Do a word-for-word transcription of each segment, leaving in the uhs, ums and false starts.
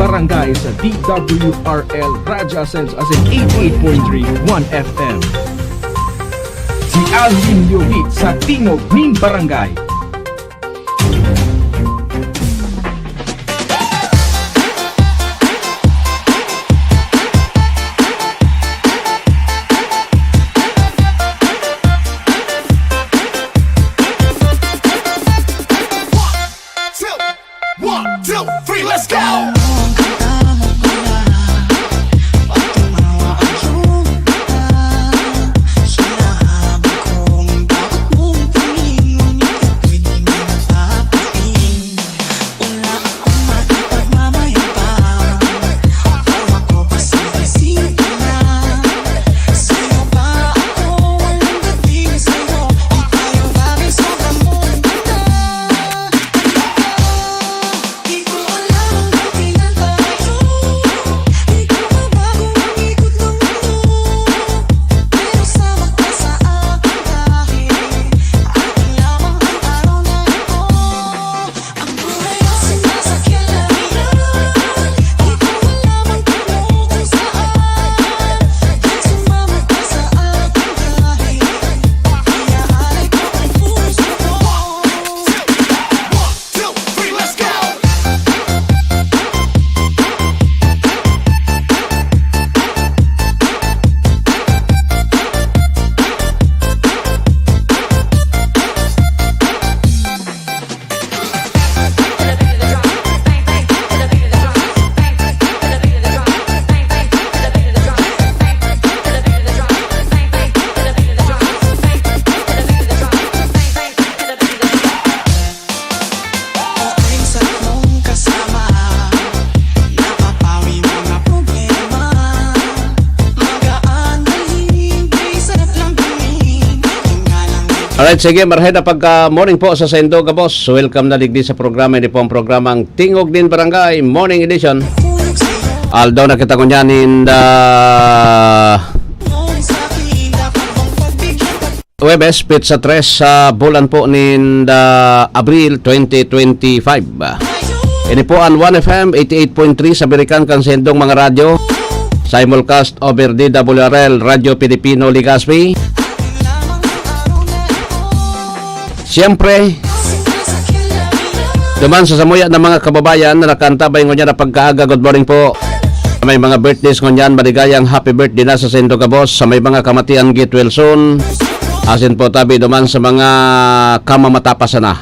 Barangay sa D W R L Radyo Ascenso as in eighty-eight point three One F M. Si Alvin Yobit sa Tingog nin Barangay. One, two, three, let's go! Alright, sige, marhay na pagka morning po sa saindo gabos. Welcome na digdi sa programa. Ini po ang programang Tingog nin Barangay Morning Edition. Aldaw na kita ngunyan in the Huwebes, petsa tres sa bulan po nin the Abril twenty twenty-five. Ini po an One F M eighty-eight point three sa Birikan kan saindong mga radyo. Simulcast over D W R L, Radyo Pilipino Legazpi. Siyempre, duman sa samuya ng mga kababayan na nakantabay ngunyan na pagkaaga, good morning po. May mga birthdays ngunyan, maligayang happy birthday na sa saindo gabos. Sa may mga kamatian, get well soon. Asin po tabi duman sa mga kamamatapasan na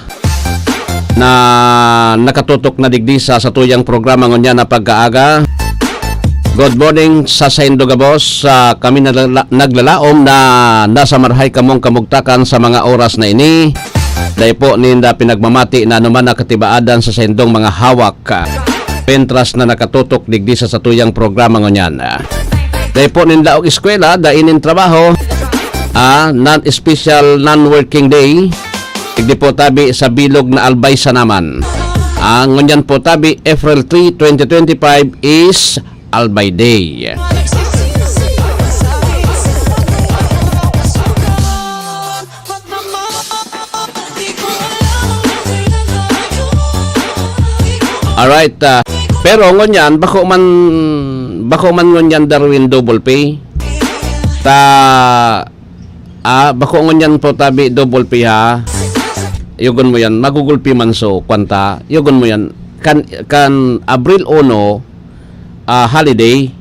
na nakatutok na digdi sa satuyang programa ngunyan na pagkaaga. Good morning sa saindo gabos. Ah, kami nagla-, naglalaom na nasa marhay kamong kamugtakan sa mga oras na ini. Dai po ninda pinagmamati na anuman na katibaadan sa saindong mga hawak, ah, pentras na nakatutok digdi sa satuyang programa ngunyan. Dai po ninda og eskwela, dai nin trabaho, ah, non-special, non-working day. Digdi po tabi sa bilog na Albay sa naman. Ah, ngunyan po tabi, April three, twenty twenty-five is Albay Day. Alright, ah, pero ngunyan, bako man, bako man ngunyan, Darwin, double pay. Ta, ah, bako ngunyan po tabi double pay, ha. Yugon mo yan, magugulpi man so, kwanta. Yugon mo yan, kan, kan Abril uno, ah, holiday.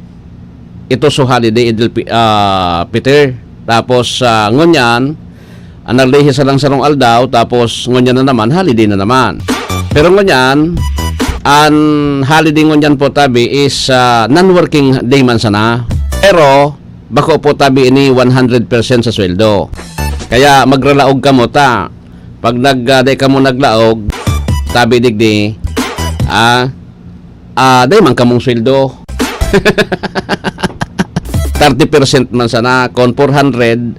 Ito so holiday, Idil Pi-, ah, Peter. Tapos, ah, ngunyan, ang naglihi sa lang sarong aldaw, tapos ngunyan na naman, holiday na naman. Pero ngunyan, ang holiday ngunyan po tabi is, ah, non-working day man sana. Pero, bako po tabi ini one hundred percent sa sweldo. Kaya magralaog kamo ta. Pag nag, ah, dai kamo naglaog, tabi digdi, ah, ah, dai man kamong sweldo. Thirty percent man sana, kon four hundred,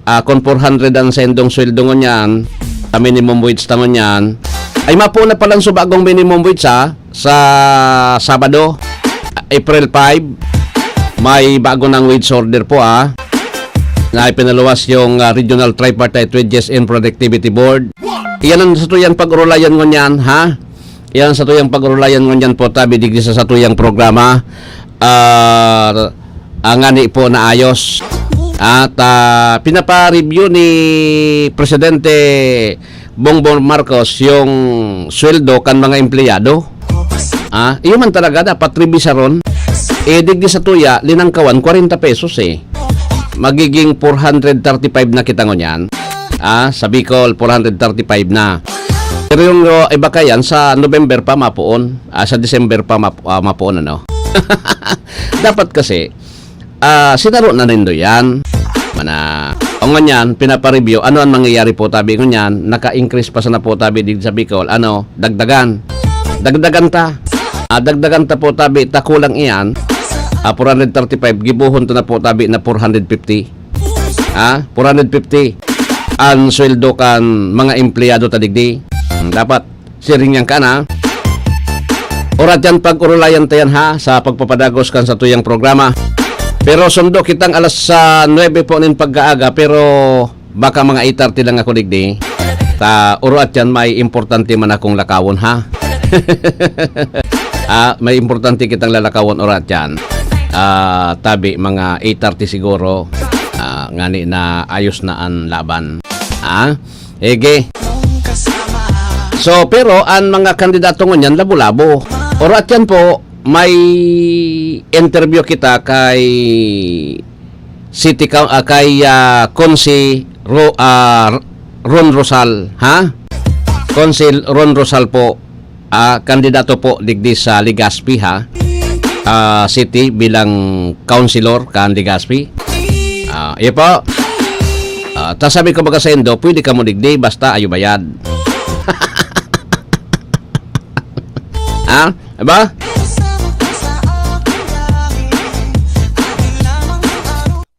ah, kon four hundred ang saindong sweldo ngunyan, sa minimum wage ta ngunyan, ay mapo na palan so bagong minimum wage, ha, sa Sabado, April five, may bago nang wage order po, ah, na ipinaluwas yung, ah, Regional Tripartite Wages and Productivity Board. Iyan ang satuyang pag-urulayan ngunyan, ha? Yan sa tuyang pag-urulayan ngunyan po tabi digdi sa satuyang programa. Ah, ah, ngani po naayos. At, ah, pinapa-review ni Presidente Bongbong Marcos yung sweldo kan mga empleyado. Ah, iyo man talaga dapat rebisaron. Eh, digdi sa tuya, linangkawan, kwarenta pesos eh. Magiging four hundred thirty-five na kita ngunyan. Ah, sa Bicol, four hundred thirty-five na. Pero yung, oh, iba kayan, sa November pa mapoon. Ah, sa December pa map-, ah, mapoon, ano. Dapat kasi, ah, sinaro na nindo yan. Mana, o ngunyan, pinapa-review, ano ang mangyayari po tabi ngunyan? Naka-increase pa sana po tabi digdi sa Bicol. Ano, dagdagan. Dagdagan ta. Ah, dagdagan ta po tabi, ta kulang iyan. Ah, four hundred thirty-five, gibohon ta na po tabi na four hundred fifty. Ha? Four hundred fifty. Ang sweldo kan mga empleyado ta digdi. Hmm, dapat siring yan ka na. Orat yan pag-urulayan ta yan ha, sa pagpapadagos kan sa tuyang programa. Pero sundo kitang alas, ah, nuebe po nin pagkaaga, pero baka mga eight thirty lang ako digdi. Ta, orat yan, may importante man akong lakawon ha. Ah, may importante kitang lalakawon orat yan. Ah, tabi, mga eight thirty siguro. Ah, ngani na ayos na ang laban. Ha? Ege. So, pero ang mga kandidato ngunyan, labo-labo. Orat yan po, may interview kita kay City Coun-, ah, kay, ah, Consi Ro-, ah, Ron Rosal, ha? Consi Ron Rosal po, ah, kandidato po digdi sa Legazpi, ha? Ah, City bilang councilor kan Legazpi. Ah, iyo po. Ah, ta sabi ko baga saindo, pwede kamo digdi, basta ayo bayad. Ha? Diba?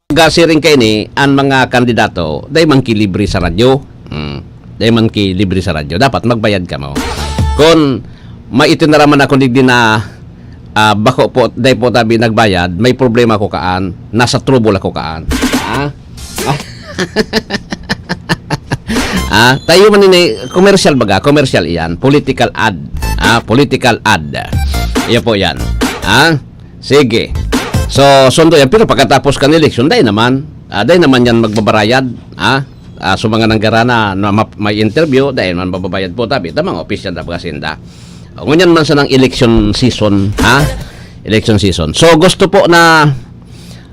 Gasiring kaini, an mga kandidato, dai man ki libre sa radyo. Hmm. Dai man ki libre sa radyo. Dapat magbayad kamo. Kun may itinaraman ako digdi na, ah, bako po, dai po tabi nagbayad, may problema ako kaan, nasa trouble ako kaan. Ha? Ah, tayo man ini, commercial baga, commercial iyan, political ad. Ah, political ad. Iyo po yan. Ha? Sige. So, sundo yan. Pero pagkatapos kan eleksyon, dai naman. Ah, dai naman yan magbabarayad. Ah, ah, so mga nanggarana na map-, may interview, dai naman mababayad po tabi. Tamang opisyal na baga sinda. O, ngunyan man sanang election season, ha? Election season. So, gusto po na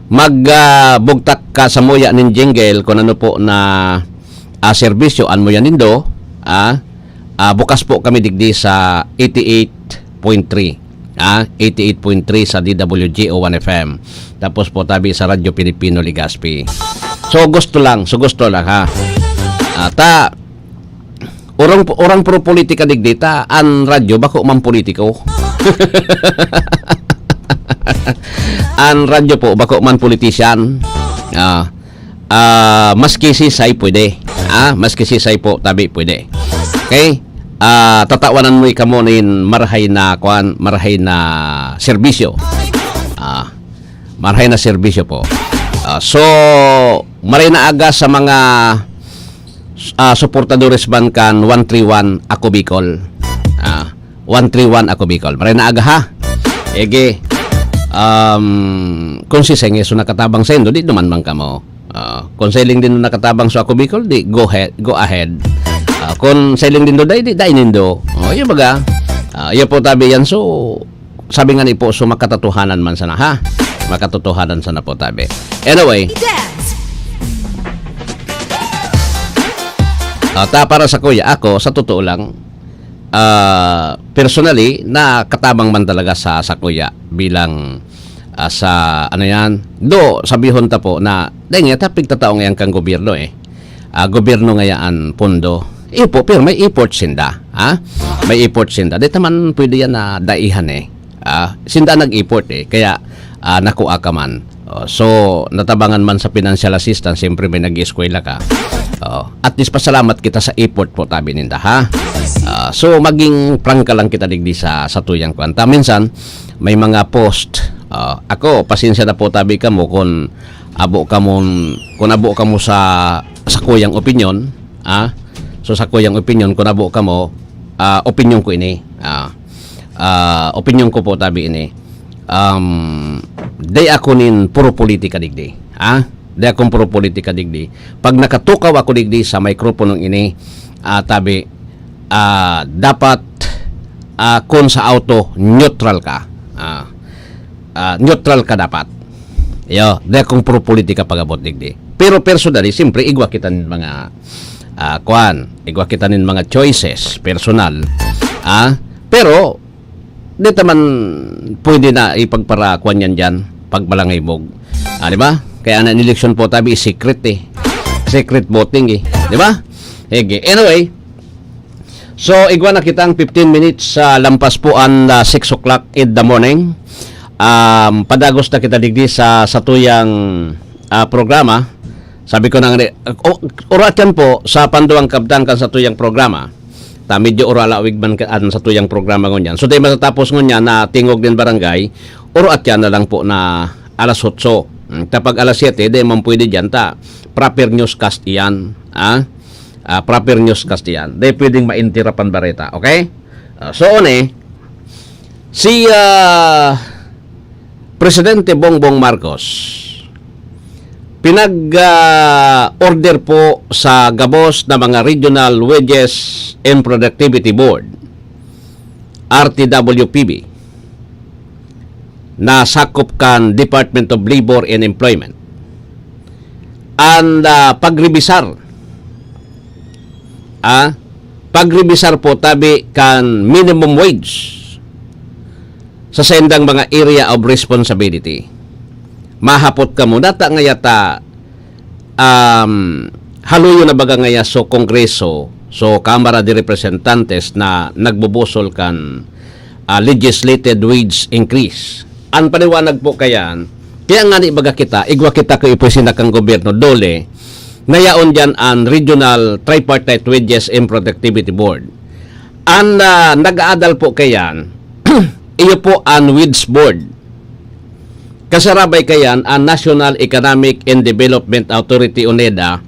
mag, ah, bugtak ka sa muya nin jingle kung ano po na, ah, serbisyo an muya nindo, ah, ah, bukas po kami digdi sa eighty-eight point three, ah, eighty-eight point three sa D W G O one F M. Tapos po tabi sa Radyo Pilipino Legazpi. So, gusto lang, so gusto lang, ha. Ah, ta, orang, orang pro politika digdi ta, an radyo bako man politiko. An radyo po bako man politician. Ah, ah, maski sisay pwede. Ah, maski sisay po tabi pwede. Okay? Ah, tatawanan mo kamo nin marahay na, kwan, marahay na serbisyo. Ah, marahay na serbisyo po. Ah, so, maray na aga sa mga, ah, suportadores man kan one three one Ako Bicol. Ah, one three one Ako Bicol. Maray na aga, ha? Ege. Um, kung si Sengeso nakatabang sa indo, di duman man kamo. Ah, kung sailing din nakatabang sa Ako Bicol, di go ahead, go ahead. Ah, kung sailing din do, dai, di, dai nindo. Oh, yun baga. Ah, yun po tabi yan. So, sabi nga ni po, so makatotohanan man sana, ha? Makatotohanan sana po tabi. Anyway. Dance. Ah, ta, para sa kuya, ako, sa totoo lang, ah, personally, nakatabang man talaga sa, sa kuya bilang, ah, sa, ano yan, do, sabihon ta po na, dahil nga, tapig tatao ngayon kang gobyerno eh. Ah, gobyerno ngayon ang pondo. Iyo po, pero may effort sinda, ha? May effort sinda. Di taman pwede yan na daihan eh. Ah, sinda nag-effort eh. Kaya, ah, nakuha ka man. Oh, so, natabangan man sa financial assistance, siyempre may nag-eskwela ka. Oh, at least pasalamat kita sa effort po tabi ninda, ha? Ah, so, maging prangka lang kita digdi sa, sa tuyang kwanta. Minsan, may mga post. Ah, ako, pasensya na po tabi kamo kung abo kamo, kung abo kamo sa, sa kuyang opinion, ah? So, sa kuyang opinion, kung abo kamo, ah, opinion ko ini. Ah, ah, opinyon ko po tabi ini. Um, di ako nin puro politika digdi. Ah, di akong puro politika digdi. Pag nakatukaw ako digdi sa mikroponong ini, ah, tabi, ah, dapat, ah, kun sa auto, neutral ka. Ah, ah, neutral ka dapat. Yo, di akong puro politika pag-abot digdi. Pero personally, siyempre, igwa kita nin mga, ah, kwan, igwa kita nin mga choices, personal. Ah, pero, di ta man pwede na ipagparakuan yan dyan, pagbalangibog. Ah, di ba? Kaya na election po tabi, secret eh. Secret voting eh. Di ba? Sige. Anyway, so, igwa na kitang fifteen minutes sa lampas po an, ah, six o'clock in the morning. Um, padagos na kita digdi sa satuyang, ah, programa. Sabi ko na nga, o-, urat yan po sa panduang kabtang kan satuyang programa. Ta medyo ura lawig man ka-, an satuyang programa ngunyan. So, di matatapos ngunyan na Tingog nin Barangay, urat yan na lang po na alas otso. Hmm, kapag alas siyete, di man pwede dyan ta. Proper newscast iyan. Ah? Ah, proper newscast iyan. Di pwedeng ma-interrupt an bareta. Okay? Ah, so, on eh, si, ah, Presidente Bongbong Marcos, pinag, ah, order po sa gabos na mga Regional Wages and Productivity Board, R T W P B, na sakop kan Department of Labor and Employment, an, ah, pagrebisar, ah, pagrebisar po tabi kan minimum wage sa saindang mga area of responsibility. Mahapot kamo, data ngaya ta, um, haluyo na baga ngaya so Kongreso, so Kamara de Representantes na nagbubusol kan, ah, legislated wage increase. An paliwanag po kayan, kaya nga ni baga kita, igwa kita ka opisina kan gobyerno, dole, na yaon dyan an Regional Tripartite Wages and Productivity Board. An, ah, nag-aadal po kayan, iyo po an Wage Board. Kasarabay kayan an National Economic and Development Authority o NEDA.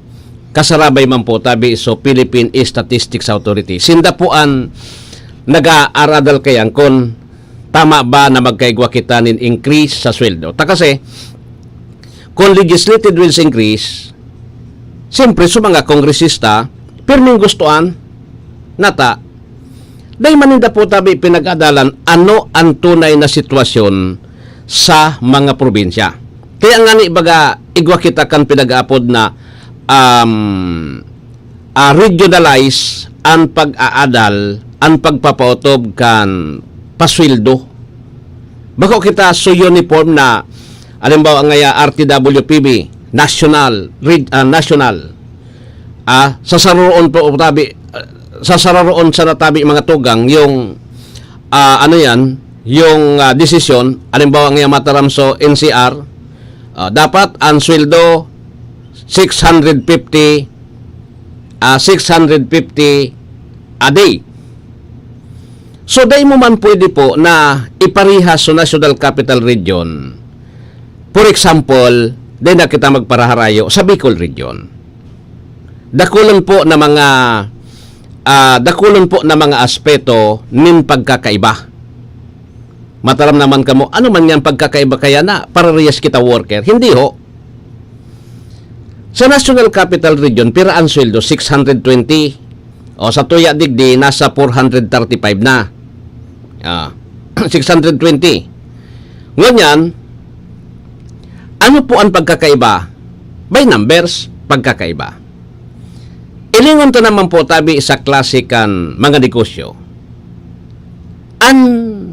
Kasarabay man po tabi so Philippine Statistics Authority. Sinda po an nag-aaradal kayan kun tama ba na magkaigwa kita nin increase sa sweldo. Ta kasi, kun legislated wage increase, siyempre, sa mga kongresista, pirming gustoan, nata, dai man ninda po tabi pinag-adalan ano an tunay na sitwasyon sa mga probinsya. Kaya nga ni baga, igwa kita kan pinag-aapod na, um, ah, regionalize an pag-aadal, an pagpapaotob kan pasweldo. Bako kita so uniform na, halimbawa, ngaya R T W P B, national, reg-, ah, national. Ah, sa saruon po tabi, ah, sa saruon sa natabi mga tugang yung, ah, ano yan, yung, ah, desisyon, halimbawa, ngaya mataram so N C R, ah, dapat ang sweldo six hundred fifty, ah, six hundred fifty a day. So, dai mo man pwede po na iparihas sa National Capital Region. For example, dai na kita magparaharayo sa Bicol Region. Dakulon po na mga, ah, dakulon po na mga aspeto nin pagkakaiba. Mataram naman kamo, ano man yan pagkakaiba kaya na pararehas kita worker? Hindi ho. Sa National Capital Region, pira ang sweldo? Six hundred twenty. O sa tuya digdi, nasa four hundred thirty-five na. Ah, six hundred twenty. Ngunyan, ano po ang pagkakaiba? By numbers, pagkakaiba. Ilingon ta naman po tabi sa klase kan mga negosyo. An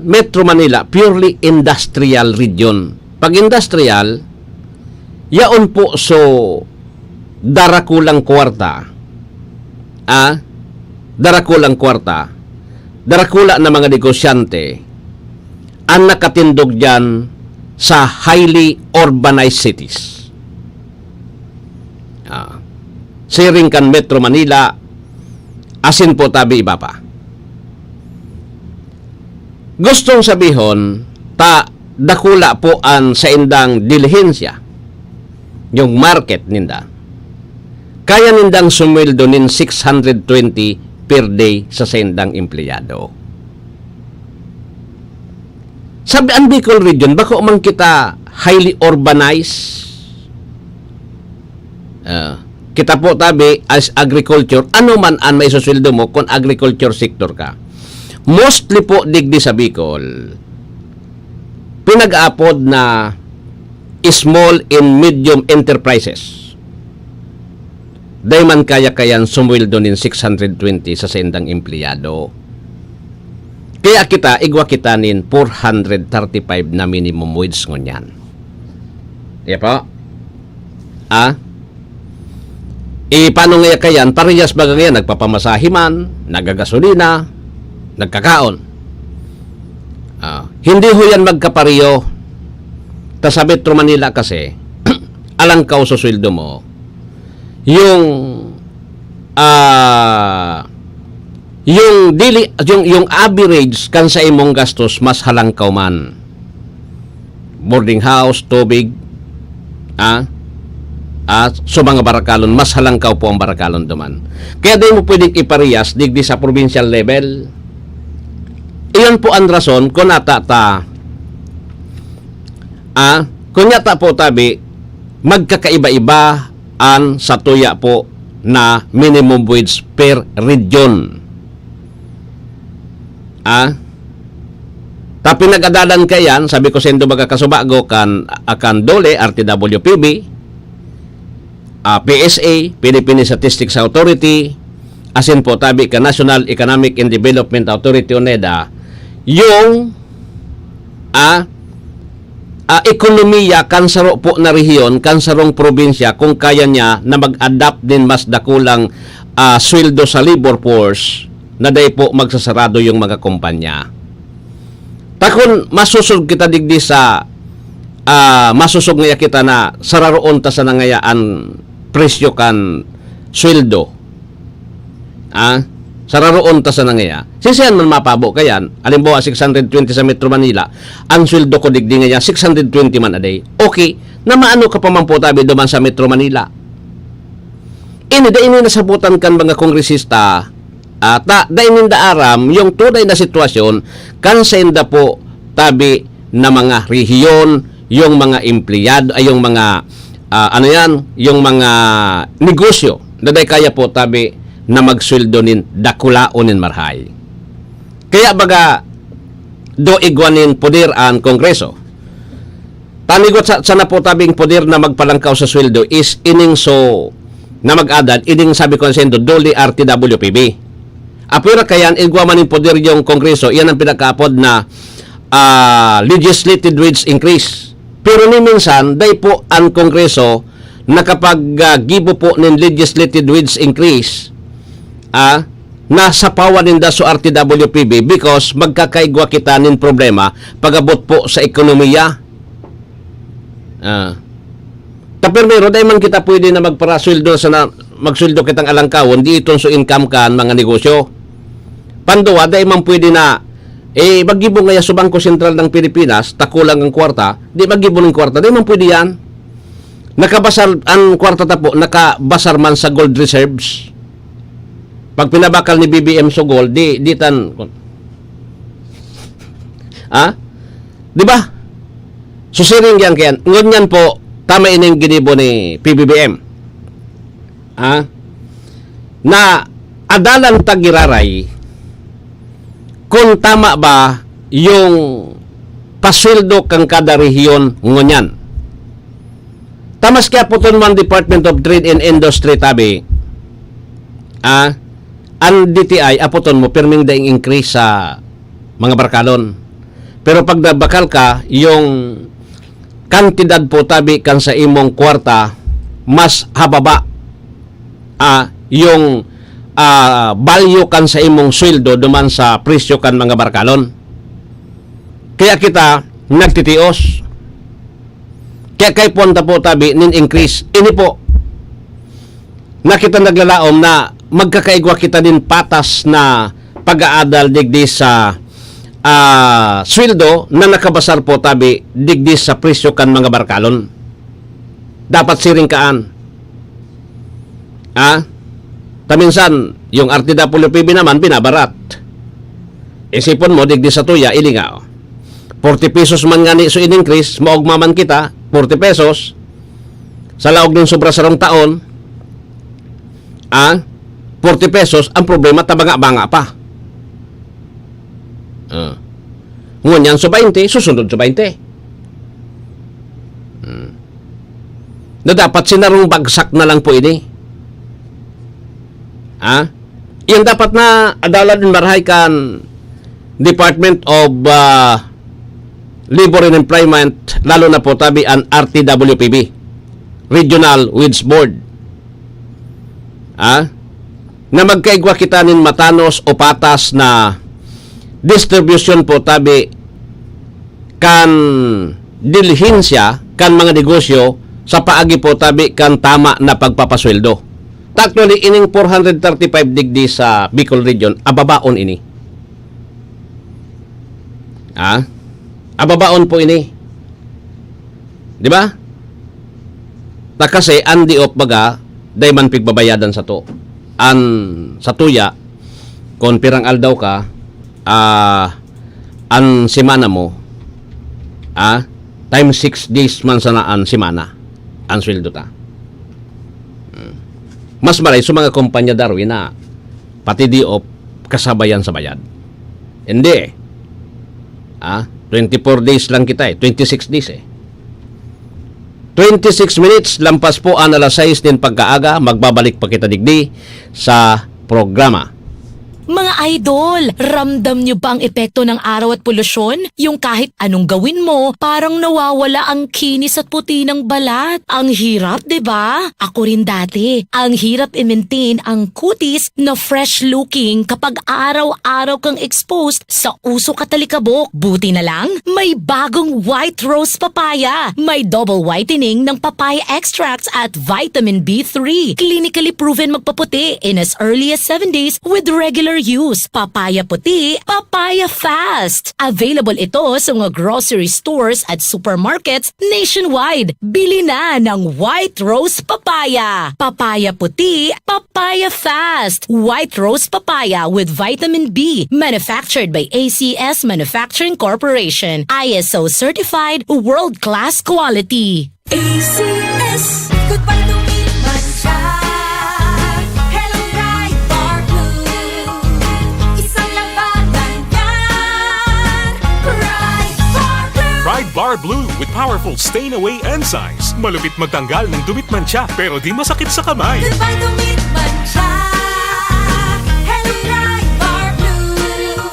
Metro Manila, purely industrial region. Pag industrial, yaon po so darakulang kwarta. Ah, darakulang kwarta. Darakula na mga negosyante ang nakatindog diyan sa highly urbanized cities. Ah, siring kan Metro Manila, asin po tabi iba pa. Gustong sabihon, ta dakula po an saindang dilihensya, yung market ninda. Kaya nindang sumweldo nin six hundred twenty per day sa saindang empleyado. Sabi, ang Bicol region, bako man kita highly urbanized. Ah, kita po tabi as agriculture, ano man an maisusweldo mo kung agriculture sector ka. Mostly po digdi sa Bicol, pinag-aapod na small and medium enterprises. Dai man kaya-kayan sumweldo nin six hundred twenty sa saindang empleyado. Kaya kita, igwa kita nin four hundred thirty-five na minimum wage ngunyan. Iya po? Ah? E, paano nga kaya? Parehas baga ngayon, nagpapamasahe man, nagagasolina, nagkakaon. Ah, hindi ho yan magkapareho. Ta sa Metro Manila kasi, alangkaw sa sweldo mo, yung, ah, yung dili, yung, yung average kan sa imong gastos, mas halangkaw man. Boarding house, tubig, ah, at sa mga barakalon, mas halangkaw po ang barakalon duman. Kaya di mo pwedeng iparehas digdi sa provincial level. Iyon po ang rason kung ata ta, ah, kung ata po tabi, magkakaiba-iba an satuya po na minimum wage per region. Ah? Ta pinag-adalan kaiyan, sabi ko saindo baga kasubago kan, kan DOLE, R T W P B, ah, P S A, Philippine Statistics Authority, asin po tabi kan National Economic and Development Authority o NEDA, yung, ah, ah, ekonomiya kan saro po na rehiyon, kan sarong probinsya, kung kaya niya na mag-adapt nin mas dakulang, ah, sweldo sa labor force, na dai po magsasarado yung mga kumpanya. Ta kun masosog kita digdi sa, ah, masosog ngaya kita na sararoon ta sana ngaya an presyo kan sweldo. Ah, sararoon ta sana ngaya. Siisay man mapabo kayan? Halimbawa, six hundred twenty sa Metro Manila, ang sweldo ko digdi ngaya, six hundred twenty man a day. Okay, na maano ka pa man po tabi duman sa Metro Manila? Ini, dai ini nasabutan kan mga kongresista, ata, dai ninda aram yung tunay na sitwasyon kan sainda po tabi na mga rehiyon, yung mga empleyado, ay, yung mga, ah, ano yan, yung mga negosyo na dai kaya po tabi na magsweldo nin dakula o nin marhay. Kaya baga, do igwa nin poder an Kongreso. Tanigot sa, sana po tabing poder na magpalangkaw sa sweldo is ining so na mag-adad, ining sabi ko saindo, DOLE, R T W P B. Apwera kayan, igwa man nin poder yung Kongreso, iyan ang pinakaapod na, ah, legislated wage increase. Pero ni minsan, dai po ang Kongreso nakapag, ah, gibo po nin legislated wage increase, ah, na sapawan ninda sa R T W P B because magkakaigwa kita nin problema pag-abot po sa ekonomiya. Ah. Ta primero, dai man kita pwede na magparasweldo sa na, magsweldo kitang alangkawon, di iton so income kan mga negosyo. Panduwa, dai man pwede na, eh, maggibo ngaya sa Bangko Sentral ng Pilipinas, ta kulang ang kwarta, di maggibo ng kwarta, dai man pwede yan. Nakabasar, ang kwarta ta po, nakabasar man sa gold reserves. Pag pinabakal ni B B M so gold, di, di tan, ha? Di ba? So, siring yan kayan. Ngunyan po, tama ining ginibo ni P B B M. Ha? Na adalan ta giraray kung tama ba yung pasweldo kan kada rehiyon ngunyan. Ta maski apoton man Department of Trade and Industry tabi, ah, ang D T I, apoton mo, pirming daing increase sa mga barkalon. Pero pag nabakal ka, yung kantidad po tabi kan sa imong kwarta, mas hababa, ah, yung, ah, value kan sa imong sweldo duman sa presyo kan mga barkalon. Kaya kita nagtitios. Kaya kaipuhan ta po tabi nin increase. Ini po, na kita naglalaom na magkakaigwa kita nin patas na pag-aadal digdi sa, ah, sweldo na nakabasar po tabi digdi sa presyo kan mga barkalon. Dapat siring kaan. Ah? Ta minsan, yung R T W P B naman, binabarat. Isipon mo, digdi sa tuya, ilingaw. forty pesos man ngani so in-increase, maogma man kita, forty pesos, sa laog nin sobra sarong taon, ah, forty pesos, ang problema, tabanga-banga pa. Ah. Ngunyan so twenty, susunod so twenty. Hmm. Na dapat sinarong bagsak na lang po ini. Ha? Yan dapat na adalan din marahay kan Department of, ah, Labor and Employment, lalo na po tabi an R T W P B, Regional Wage Board. Ha? Na magkaigwa kita nin matanos o patas na distribution po tabi kan dilihensya kan mga negosyo sa paagi po tabi kan tama na pagpapasweldo. Ta actually, ining four hundred thirty-five digdi sa Bicol Region, ababaon ini. Ah? Ababaon po ini. Di ba? Ta kasi, an D O P baga, dai man pigbabayadan sato. An satuya, kon pirang aldaw ka, ah, an semana mo, ah, times six days man sana an semana, an sweldo ta. Hmm. Mas maray sa mga kompanya, Darwin, na pati D O P kasabayan sa bayad. Hindi eh. Ah, twenty-four days lang kita eh, twenty-six days eh. Twenty-six minutes lampas po an alas sais nin pagkaaga, magbabalik pa kita digdi sa programa. Mga idol, ramdam nyo ba ang epekto ng araw at polusyon? Yung kahit anong gawin mo, parang nawawala ang kinis at puti ng balat. Ang hirap, di ba? Ako rin dati. Ang hirap i-maintain ang kutis na fresh-looking kapag araw-araw kang exposed sa usok at alikabok. Buti na lang, may bagong White Rose Papaya. May double whitening ng papaya extracts at vitamin B three. Clinically proven magpaputi in as early as seven days with regular use. Papaya puti, papaya fast. Available ito sa mga grocery stores at supermarkets nationwide. Bili na ng White Rose Papaya. Papaya puti, papaya fast. White Rose Papaya with vitamin B. Manufactured by A C S Manufacturing Corporation. I S O certified, world-class quality. A C S. Goodbye to me, mancha. Hello, Pride Bar Blue. Isang labanan yan. Pride Bar Blue. Pride Bar Blue with powerful stain away enzymes. Malupit magtanggal ng dumit, mancha, pero di masakit sa kamay. Goodbye to me, mancha. Hello, Pride Bar Blue.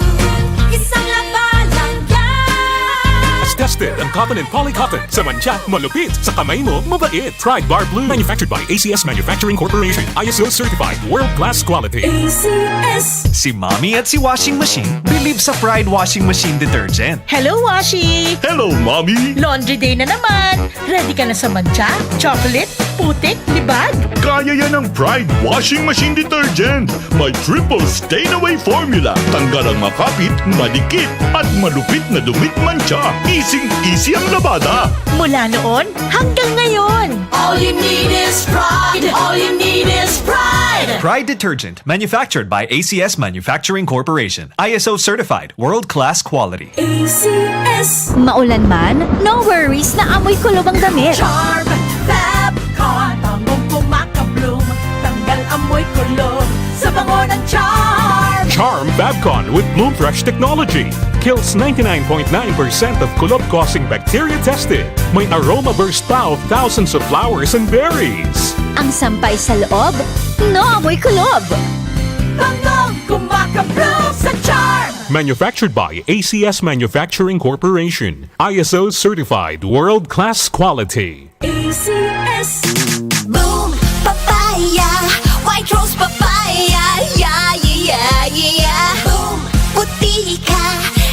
Isang labanan yan. Tested ang cotton and poly cotton. Sa mancha, malupit. Sa kamay mo, mabait. Pride Bar Blue. Manufactured by A C S Manufacturing Corporation. I S O certified. World class quality. A C S. Si Mommy at si Washing Machine believe sa Pride Washing Machine Detergent. Hello, Washi! Hello, Mommy! Laundry day na naman! Ready ka na sa mancha, chocolate, putik, libag? Kaya yan ng Pride Washing Machine Detergent. May triple stain away formula. Tanggal ang makapit, madikit, at malupit na dumit, mancha. Easy-easy ang labada. Mula noon hanggang ngayon. All you need is Pride. All you need is Pride. Pride Detergent, manufactured by A C S Manufacturing Corporation. I S O certified, world-class quality. A C S. Maulan man, no worries na amoy kulob ang damit. Charm Fabcon, bangong kumakabloom, tanggal amoy kulob sa bango ng Charm. Charm Fabcon with Bloom Fresh technology kills ninety-nine point nine percent of kulob-causing bacteria tested. May aroma burst pa of thousands of flowers and berries. Ang sampay sa loob, no amoy kulob. Bangong kumakabloom sa Charm. Manufactured by A C S Manufacturing Corporation. I S O certified, world-class quality. A C S. Boom Papaya, White Rose Papaya, yeah, yeah, yeah, yeah, yeah. Boom, puti ka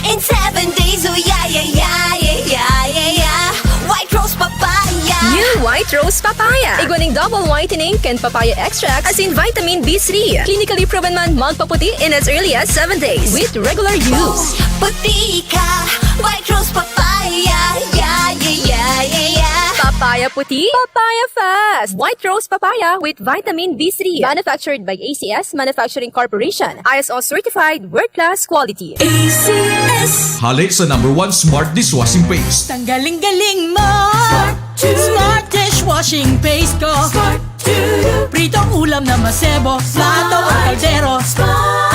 in seven days, oh yeah, yeah, yeah, yeah, yeah, yeah, yeah. White Rose Papaya. New White Rose Papaya. Igwa ning double whitening kan papaya extract, asin vitamin B three. Clinically proven man magpaputi in as early as seven days with regular use. Boom, puti ka, White Rose Papaya, yeah, yeah, yeah, yeah, yeah. Papaya Papaya puti, papaya fast. White rose papaya with vitamin B three. Manufactured by A C S Manufacturing Corporation. I S O certified, world-class quality. A C S. Hale sa number one smart dishwashing paste. Tanggaling-galing mo. Smart dishwashing paste ko. Pritong ulam na masebo, plato o kaldero.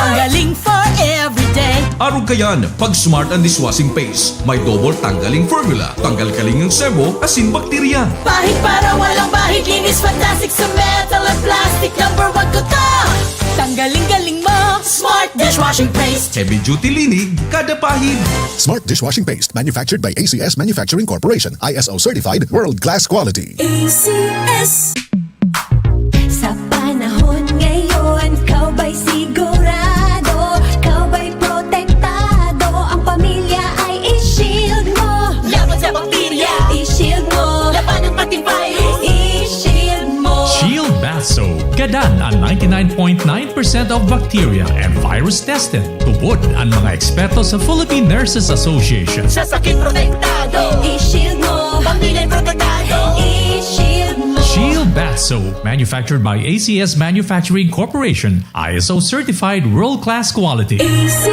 Tanggaling for everyday. Arog kayan, pag Smart ang dishwashing paste. May double tanggaling formula. Tanggal kaling ang sebo, asin bakterya. Pahid para walang bahid, linis fantastic sa metal at plastic. Number one ko to. Tanggaling-galing mo, Smart dishwashing paste. Heavy duty linig, kada pahid. Smart dishwashing paste, manufactured by A C S Manufacturing Corporation, I S O certified, world class quality. A C S. Sa panahon ngayon, ikaw ba'y sigurado? Ikaw ba'y protektado? Ang pamilya ay i-shield mo. Laban sa bakterya, i-shield mo. Laban ng pati virus, i-shield mo. Shield Bath Soap. Gadan ang ninety-nine point nine percent of bacteria and virus tested. Tubod ang mga eksperto sa Philippine Nurses Association. Sa sakit protektado, i-shield mo. Pamilya protektado, i-shield mo. Shield Bath Soap, manufactured by A C S Manufacturing Corporation, I S O certified world-class quality. A C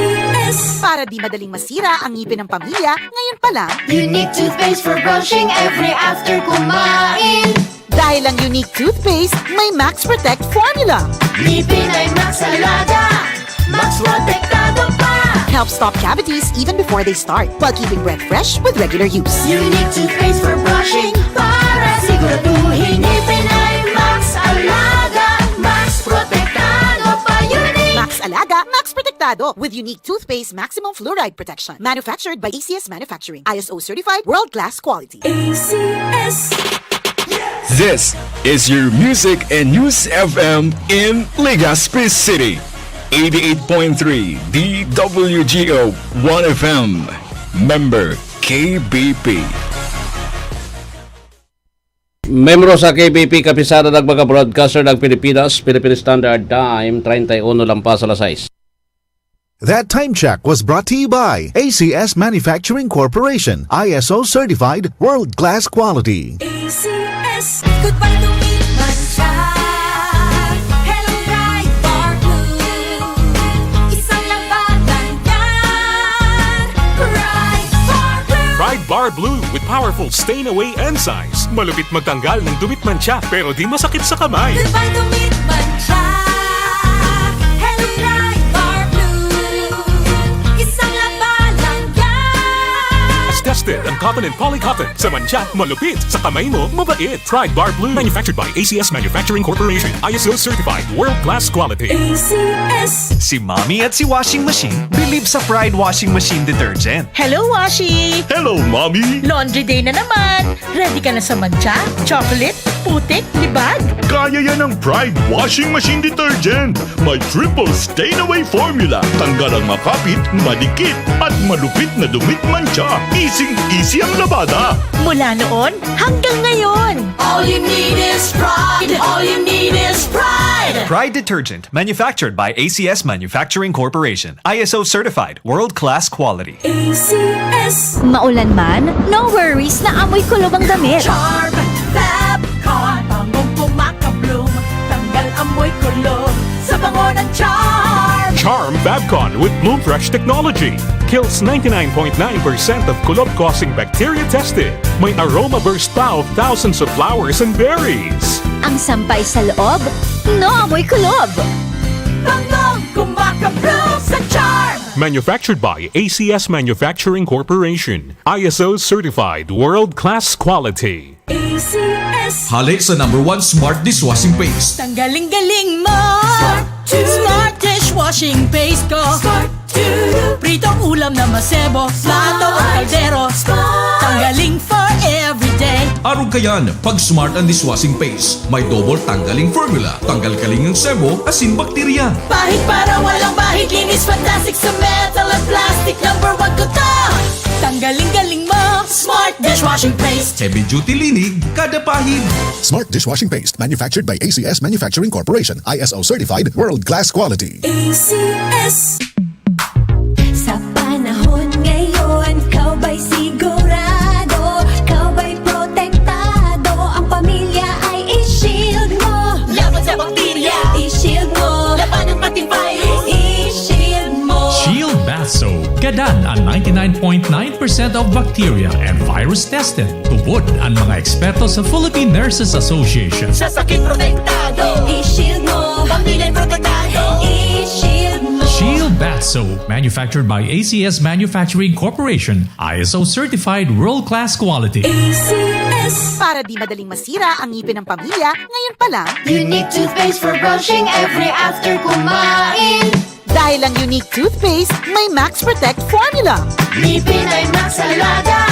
S. Para di madaling masira ang ngipin ng pamilya, ngayon pa lang. Unique toothpaste for brushing every after kumain. Dahil ang Unique Toothpaste may Max Protect Formula. Ngipin ay Max Alaga, Max Protektado pa. Help stop cavities even before they start, while keeping breath fresh with regular use. Unique toothpaste for brushing para siguraduhin ngipin ay Max Alaga, Max Protektado pa. Unique. Max Alaga, Max Protektado with Unique Toothpaste Maximum Fluoride Protection. Manufactured by A C S Manufacturing. I S O certified, world-class quality. A C S. This is your Music and News F M in Legazpi City. Eighty-eight point three D W G O One F M. Member K B P. Membro sa K B P, Kapisanan ng mga Broadcaster ng Pilipinas, Philippine Standard Time, treinta y uno lampas alas sais. That time check was brought to you by A C S Manufacturing Corporation, I S O certified, world-class quality. A C S. Goodbye to meat mancha. Hello, Pride Bar Blue. Isang labanan yan. Pride Bar Blue. Pride Bar Blue with powerful stain away enzymes. Malupit magtanggal ng dumit mancha, pero di masakit sa kamay. Goodbye to meat mancha. Hello, Pride Bar Blue. Isang labanan yan. Tested ang cotton and poly cotton. Sa mancha, malupit. Sa kamay mo, mabait. Pride Bar Blue. Manufactured by A C S Manufacturing Corporation. I S O certified. World class quality. A C S. Si Mommy at si Washing Machine believe sa Pride Washing Machine Detergent. Hello, Washi! Hello, Mommy! Laundry day na naman! Ready ka na sa mancha, chocolate, putik, libag? Kaya yan ng Pride Washing Machine Detergent. May triple stain away formula. Tanggal ang makapit, madikit, at malupit na dumit mancha. Easy-easy ang labada. Mula noon hanggang ngayon. All you need is Pride. All you need is Pride. Pride Detergent, manufactured by A C S Manufacturing Corporation. I S O certified, world-class quality. A C S. Maulan man, no worries na amoy kulob ang damit. Charm Fab Con, bangong kumakabloom, tanggal amoy kulob sa bango ng Charm. Charm Fab Con with Bloom Fresh technology kills ninety-nine point nine percent of kulob-causing bacteria tested. May aroma burst pa of thousands of flowers and berries. Ang sampay sa loob, no amoy kulob. Bangong kumakabloom sa Charm. Manufactured by A C S Manufacturing Corporation. I S O certified, world-class quality. A C S. Hale sa number one smart dishwashing paste. Tanggaling-galing mo! Smart to. Smart dishwashing paste ko. Smart to. Pritong ulam na masebo, plato o kaldero. Smart. Tanggaling for everyday. Arog kayan, pag Smart ang dishwashing paste. May double tanggaling formula. Tanggal kaling ang sebo, asin bakterya. Pahid para walang bahid, linis fantastic sa metal at plastic. Number one ko to! Tanggaling-galing mo, Smart dishwashing paste. Heavy duty linig, kada pahid. Smart dishwashing paste, manufactured by A C S Manufacturing Corporation, I S O certified, world class quality. A C S. Sa panahon ngayon, ikaw ba'y sigurado? Ikaw ba'y protektado? percent of bacteria and virus tested. Tubod an mga eksperto sa Philippine Nurses Association. Sa sakit protektado, i-shield mo. Pamilya protektado, i-shield mo. Shield Bath Soap, manufactured by A C S Manufacturing Corporation, I S O certified world-class quality. A C S. Para di madaling masira ang ngipin ng pamilya, ngayon pa lang. Unique toothpaste for brushing every after kumain. Dahil ang Unique Toothpaste may Max Protect Formula. Ngipin ay Max Alaga,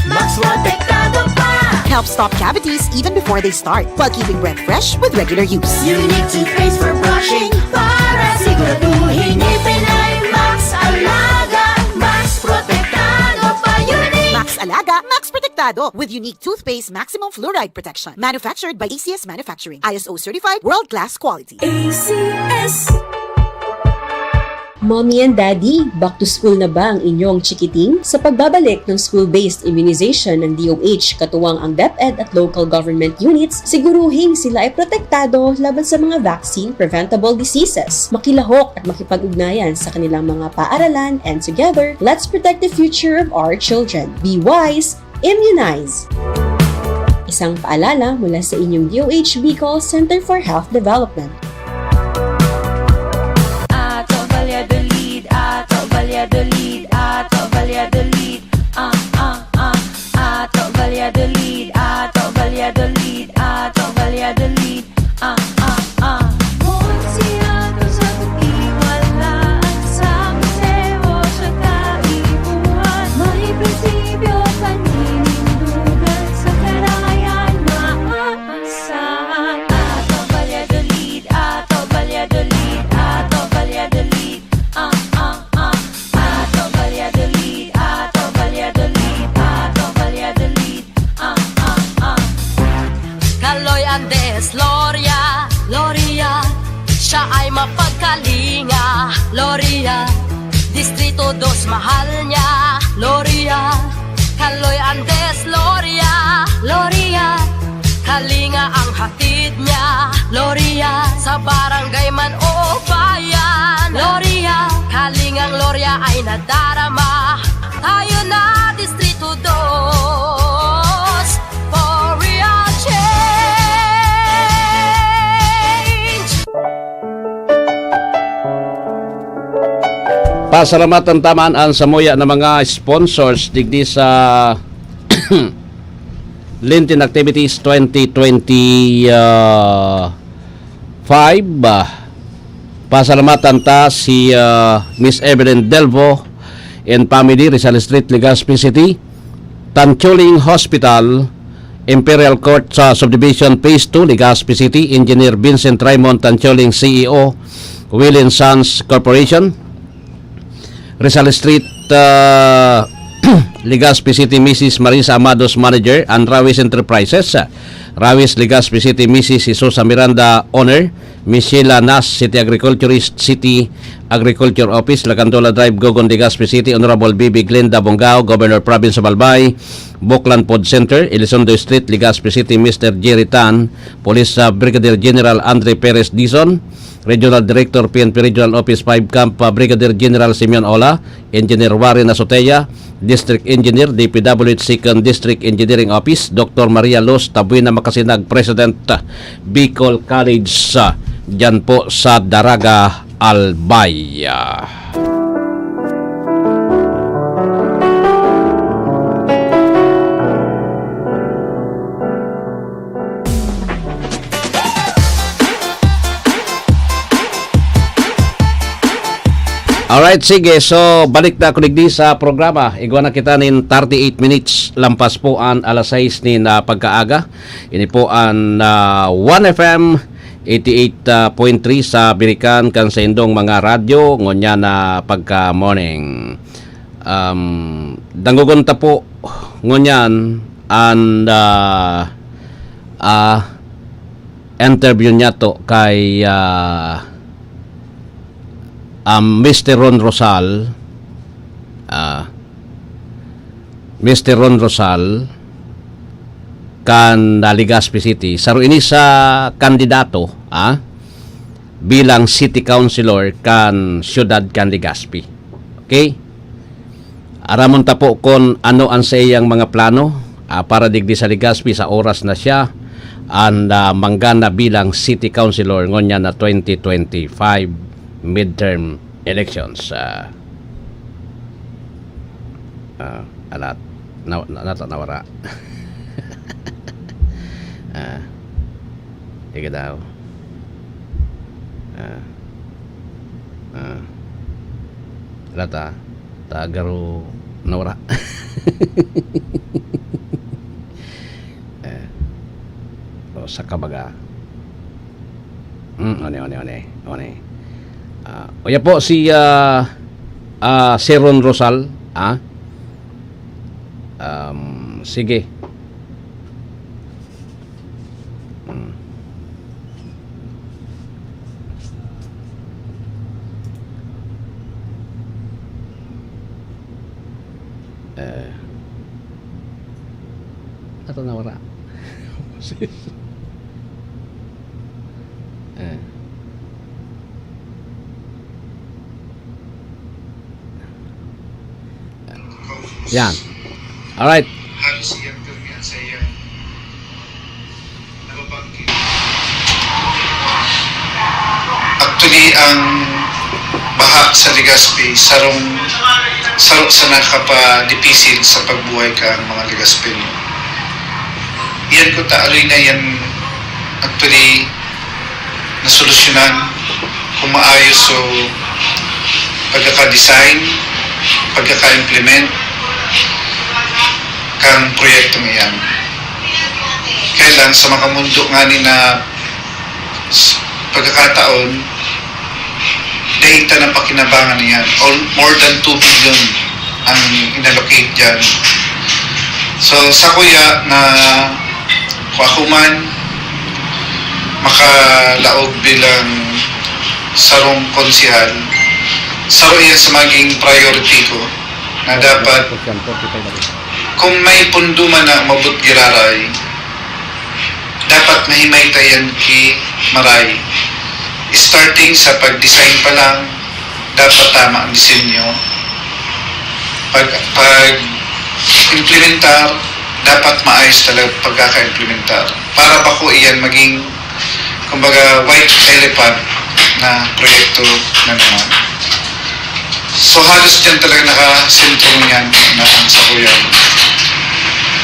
Max Protektado pa. Help stop cavities even before they start, while keeping breath fresh with regular use. Unique Toothpaste for brushing, para siguraduhin ngipin ay Max Alaga, Max Protektado pa. Unique. Max Alaga, Max Protektado, with Unique Toothpaste Maximum Fluoride Protection. Manufactured by A C S Manufacturing. I S O certified, world-class quality. A C S. Mommy and Daddy, back to school na ba ang inyong chikiting? Sa pagbabalik ng school-based immunization ng D O H, katuwang ang DepEd at local government units, siguruhing sila ay protektado laban sa mga vaccine-preventable diseases. Makilahok at makipag-ugnayan sa kanilang mga paaralan, and together, let's protect the future of our children. Be wise, immunize! Isang paalala mula sa inyong D O H Bicol Center for Health Development. Ato Valladolid, Ato Valladolid, Ato Valladolid, ah, ah, ah. Ato Valladolid, Ato Valladolid, Ato Valladolid, ah, ah, ah. Kun siya to sa katiwalaan, sa museo sa kaipuhan, may prinsipyo, paninindugan, sa karayan maaasahan. Ato Valladolid, Ato Valladolid, Ato Valladolid, ah, ah, ah. Ato Valladolid, Ato Valladolid, Ato Valladolid, ah, ah, ah. Kaloy Andes, Loria, Loria, siya ay mapagkalinga, Loria. Distrito dos, mahal niya, Loria. Kaloy Andes, Loria, Loria, kalinga ang hatid niya, Loria. Sa barangay man o bayan, Loria, kalingang Loria ay nadarama. Tayo na, Distrito dos, for real change. Pasalamatan ta man an samuya na mga sponsors digdi sa Lenten Activities twenty twenty-five. Ah, pasalamatan ta si, ah, Miss Evelyn Delvo and family, Rizal Street, Legazpi City, Tanchuling Hospital, Imperial Court sa Subdivision Phase two, Legazpi City, Engineer Vincent Raymond Tanchuling, C E O, Will and Sons Corporation, Rizal Street, ah, Legazpi City, Missus Marisa Amados, Manager, and Rawis Enterprises, Rawis, Legazpi City, Missus Jesusa Miranda, Owner, Miss Sheila Nas, City Agriculturist, City Agriculture Office, Lacandola Drive, Gogon, Legazpi City, Honorable B B Glenda Bongao, Governor Province of Albay, Buklan Food Center, Elizondo Street, Legazpi City, Mister Jerry Tan, Police, ah, Brigadier General Andre Perez Dizon, Regional Director, P N P Regional Office five Camp, ah, Brigadier General Simeon Ola, Engineer Warren Azotea, District Engineer, D P W H Second District Engineering Office, Doctor Maria Luz Tabuena Macasinag, President, ah, Bicol College, ah, dyan po sa Daraga, Albay. Alright, sige. So, balik na ako digdi sa programa. Igwa na kita nin thirty-eight minutes lampas po an alas sais nin, ah, pagkaaga. Ini po an, ah, One F M eighty-eight point three sa Birikan kan saindong mga radyo ngunyan na pagka-morning. Um, dangogon ta po ngunyan an, ah, ah, interview niyato kay, ah, um, Mister Ron Rosal, ah, Mister Ron Rosal, kan, ah, Legazpi City. Saro ini sa kandidato, ah, bilang city councilor kan siyudad kan Legazpi. Okay? Aramon ta po kun ano an saiyang mga plano, ah, para digdi sa Legazpi sa oras na siya an, ah, manggana bilang city councilor ngunyan na twenty twenty-five midterm elections. Ah, ah, alat. Na, na, nata-, nawara. Ah, teka daw. Ah. Ah. Wala ta. Ta garo nawara. Eh. O, saka baga. Hmm, one, one, one, one. Ah, uya po si, ah, ah, Sir Ron Rosal, ah. Um, sige. Hmm. Eh. Ato nawara. Eh. Yan. Alright. Halos iyang pirmi ang saya. Nababangkit. Actually, ang baha sa Legazpi, sarong, saro sa nakakapadipisil sa pagbuhay kan mga Legazpeño. Iyan ko ta, aloy na yan, actually, nasolusyonan kung maayos so pagkaka-design, pagkaka-implement kan proyektong iyan. Kaya lang, sa makamundo ngani na s-, pagkakataon, dai ta napakinabangan iyan. All, more than two billion ang inallocate diyan. So, sa kuya na, kung ako man makalaog bilang sarong konsehal, saro iyan sa maging priority ko na dapat, kung may pundo man na umabot giraray, dapat mahimay ta iyan ki maray. Starting sa pag-design pa lang, dapat tama ang disenyo. Pag, pag-implementar, dapat maayos talaga pagkaka-implementar. Para bako iyan maging, kumbaga, white elephant na proyekto na naman. So, halos diyan talaga nakasentro niyan na ang sakuyang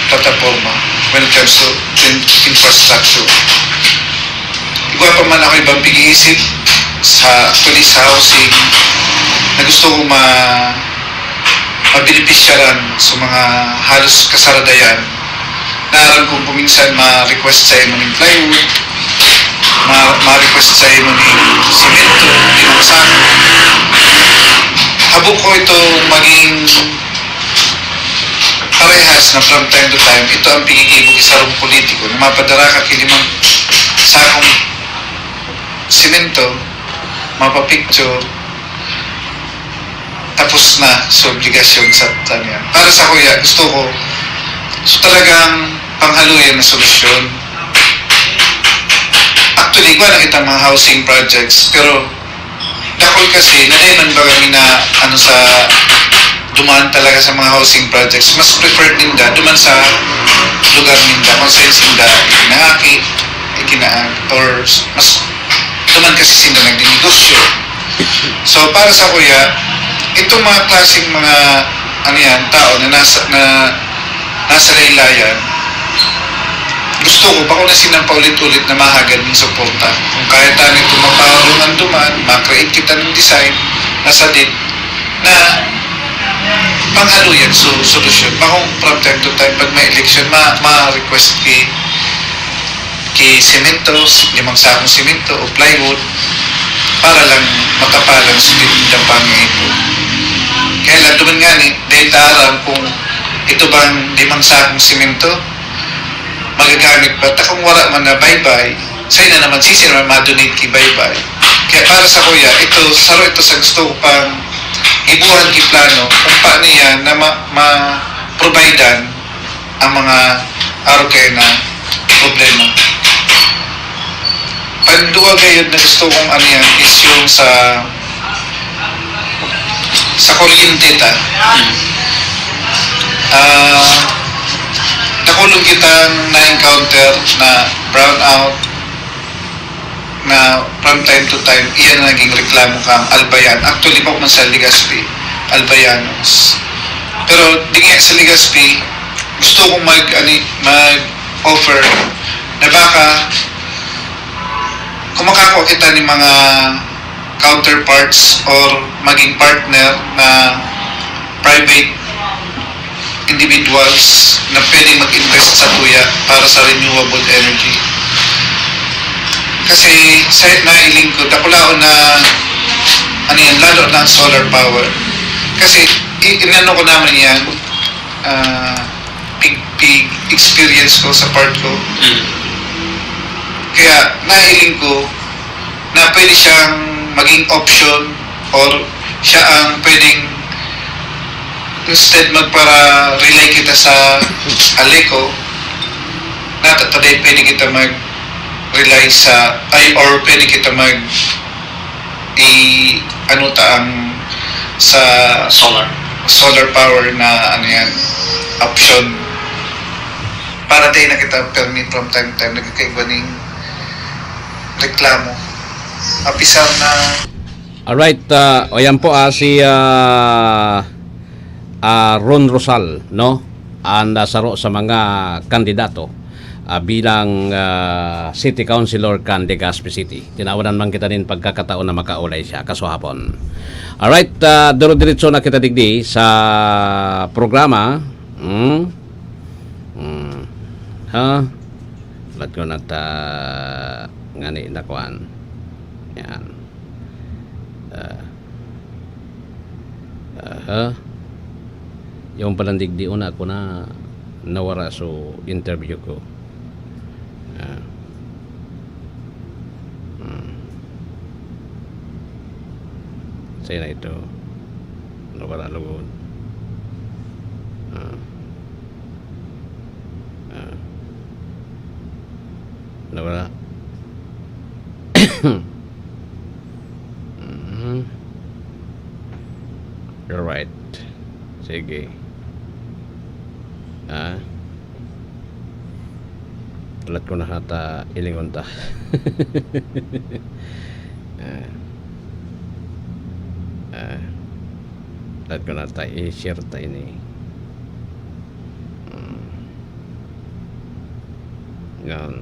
plataporma when it comes to in-, infrastructure. Igwa pa man ako ibang pag-iisip sa, actually, sa housing na gusto ko ma-, mabenepisyaran sa mga halos kasaradayan na aram kong kuminsan ma-request sa imo ning plywood, ma-, ma-request sa imo ning simento, limang sako. Habo ko ito maging parehas na from time to time, ito ang pinigibo ki sarong politiko na mapadara ka ki limang sakong simento, mapapicture, tapos na sa obligasyon sa taniyan. Para sa kuya, gusto ko, so talagang panghaloyan na solusyon. Actually, igwa na kitang mga housing projects, pero dakul kasi, na dai man baga mi na, ano, sa duman talaga sa mga housing projects. Mas preferred ninda duman sa lugar ninda, kung saan sinda ikinahaki, ikinaag, or s-, mas duman kasi sinda nagninegosyo. So, para sa kuya, itong mga klaseng mga, ano yan, tao na nasa, na nasa laylayan, gusto ko, bako na silang paulit-ulit na mahagad ng suporta. Kung kaya ta nito mapaharungan duman, ma-create kita ng design na sadit na panghaloyan so, solusyon. Bakong from time to time, pag may election, ma-, ma-request ki, ki semento, limang sakong semento o plywood para lang makapalan sa tinindang pangyaipon. Kaya lang, duman nga ni, dahil ta aram kung ito bang limang sakong semento, magagamit pa. Ta kung wala man na baybay, sa'yo na naman, sisi naman ma-donate ki baybay. Kaya para sa kuya, ito, saro ito sa gusto ko pang ibuhan ki plano kung paano yan na ma-, ma-providean ang mga arog kayo na problema. Pandua gayud na gusto kong ano yan is yung sa, sa kuryente ta. Hmm. Ah, nakulong kitang na-encounter na brownout na from time to time, iyan ang naging reklamo kang Albayan. Actually, pa man sa Legazpi, Albayanos. Pero di nga sa Legazpi, gusto kong mag, ani, mag-offer na baka kung makakawa kita ni mga counterparts or maging partner na private individuals na pwedeng mag-invest sa tuya para sa renewable energy. Kasi sa nailing ko, dakulaon na, ano yan, lalo na ang solar power. Kasi i- inano ko naman yan, ah, pig, pig experience ko sa part ko. Mm. Kaya nailing ko na pwede siyang maging option or siya ang pwedeng instead magpara-rely kita sa Aleco, natataday pwede kita mag-rely sa, ay, or pwede kita mag i-ano ta ang sa Solar. solar power na ano yan, option. Para di na kita permi from time to time nagkakaigwa ning reklamo. Apisar na Alright, ah, o yan po ah, si ah, ah, Ron Rosal, no? Ang ah, saro sa mga kandidato ah, bilang ah, City Councilor kan Legazpi City. Tinawanan man kita nin pagkakataon na makaulay siya kasuhapon. Alright, ah, duro-diretso na kita digdi sa programa. Hmm? Hmm. Ha? Ba't ko nata ngani na kuan? Yan. Ah. Aha. Yung palang digdi una ako na nawara so interview ko. Ah. Hmm. Sa'yo na ito. Nawara lugod. Ah. Ah. Nawala. Mhm. Alright. Sige. Ah. Palat ko na hata ilingon ta. Ah. Ah. Palat ko na ta i-share ta ini. Hmm. Yan.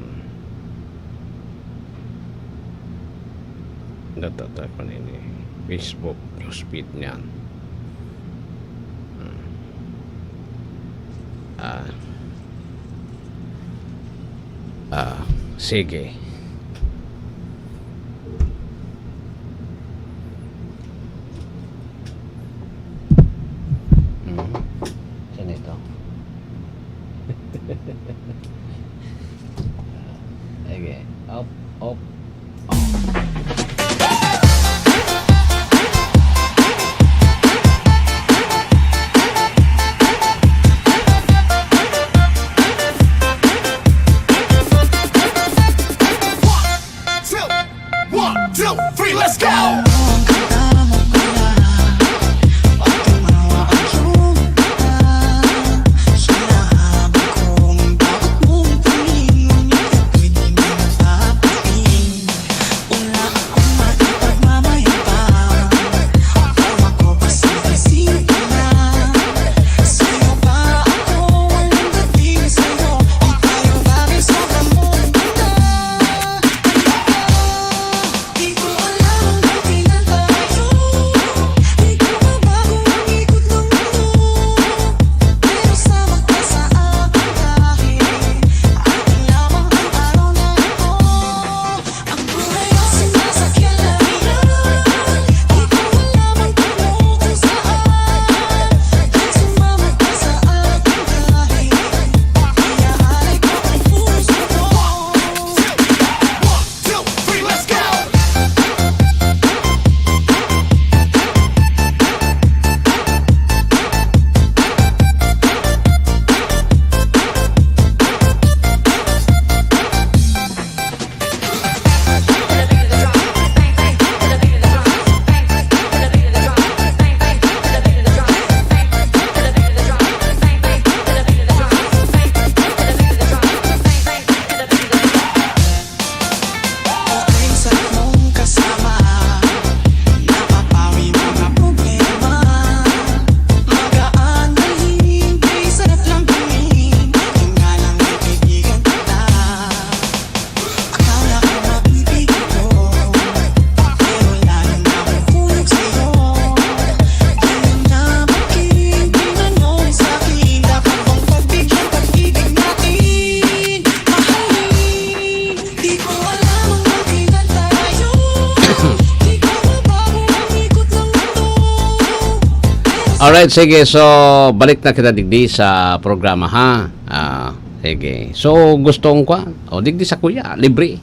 Natatakan ini. Facebook newsfeed niyan. Hmm. Ah. Ah, sige. Hmm. Saan ito? Okay. Up, up, up. Two, one, two, three, let's go! Alright, sige. So, balik na kita digdi sa programa, ha? Ah, sige. So, gustong kwa? O, digdi sa kuya, libre.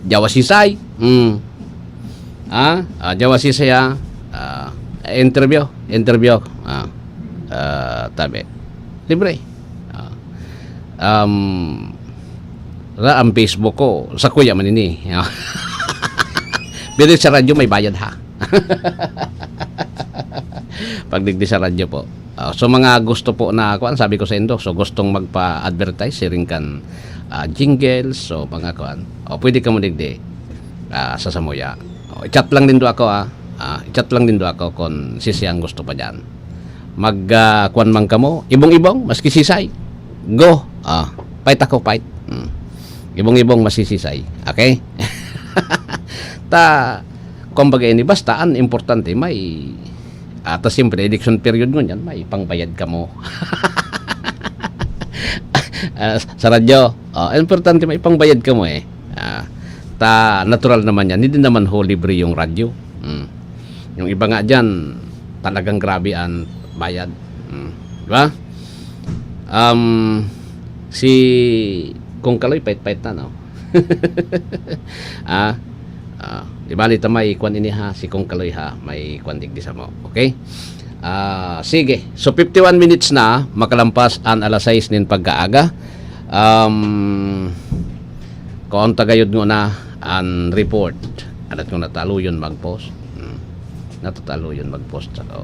Jawa Sisay. Mm. Ah, ah, Jawa Sisay, ah. Ah, interview, interview. Ah, ah, tabi. Libre. Ah. Um, ra ang Facebook ko, sa kuya man ini. Pero sa radyo may bayad, ha. Pag digdi sa radyo po. Ah, so mga gusto po na, kuan, sabi ko sa indo, so gustong magpa-advertise, siring kan, ah, jingles, so mga kuan. O, pwede ka mo digdi, ah, sa samuya. O, i-chat lang nindo ako, ah. Ah, i-chat lang nindo ako kung sisiyang gusto pa dyan. Mag, ah, kuan man kamo, ibong-ibong, maski sisay. Go. Ah, fight ako, fight. Hmm. Ibong-ibong, masisisay. Okay? Ta, kumbaga ini, basta an importante may, ah, ta siyempre, election period ngunyan, may pangbayad kamo. Ah, sa radyo, ah, importante may pangbayad kamo eh. Ah, ta natural naman yan, hindi naman ho libre yung radyo. Mm. Yung iba nga dyan, talagang grabe ang bayad. Mm. Di ba? Um, si Kong Kaloy, pait-pait na, no? Ah, ah, di bali ta may kwan ini ha, si Kong Kaloy ha, may kwan digdi sa mo. Okay? Ah, sige. So, fifty-one minutes na, makalampas an alas sais nin pagkaaga. Um, kung tagayod ngona an report, adat ko natalo yun mag-post. Hmm. Natatalo yun mag-post sa ko.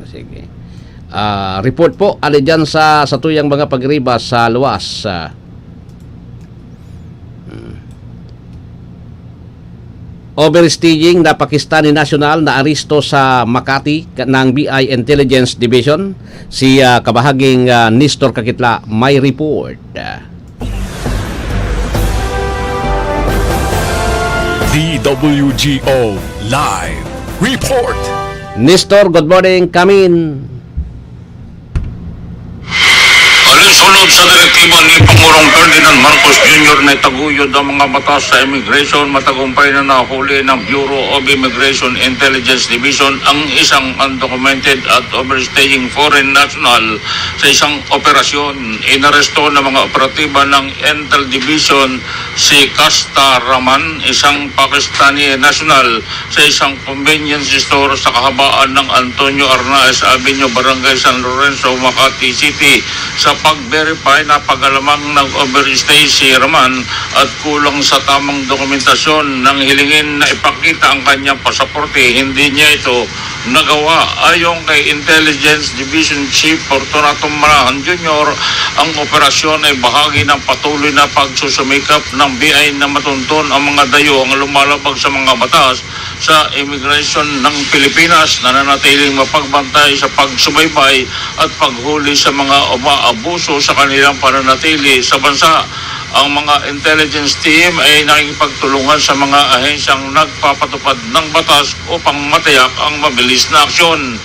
Sige. Ah, report po, ali dyan sa, sa tuyang mga pagriba sa luwas. Ah, hmm. Overstaying na Pakistani national na aresto sa Makati ng B I Intelligence Division. Si, ah, kabahaging, ah, Nestor Kakitla may report. D W G O Live Report. Nestor, good morning. Kamin. Alinsunod sa direktiba ni Pangulong Ferdinand Marcos Junior na itaguyod ang mga batas sa immigration, matagumpay na nahuli ng Bureau of Immigration Intelligence Division ang isang undocumented at overstaying foreign national sa isang operasyon. Inaresto ng mga operatiba ng Intel Division si Kasta Raman, isang Pakistani national, sa isang convenience store sa kahabaan ng Antonio Arnaez Avenue, Barangay San Lorenzo, Makati City. Sa pag-verify, napag-alamang nag-overstay si Raman at kulang sa tamang dokumentasyon. Nang hilingin na ipakita ang kanyang pasaporte, hindi niya ito nagawa. Ayon kay Intelligence Division Chief Fortunato Manahan Junior, ang operasyon ay bahagi ng patuloy na pagsusumikap ng B I na matunton ang mga dayuhang lumalabag sa mga batas sa imigrasyon ng Pilipinas, nananatiling mapagbantay sa pagsubaybay at paghuli sa mga umaabuso sa kanilang pananatili sa bansa. Ang mga intelligence team ay nakikipagtulungan sa mga ahensyang nagpapatupad ng batas upang matiyak ang mabilis na aksyon.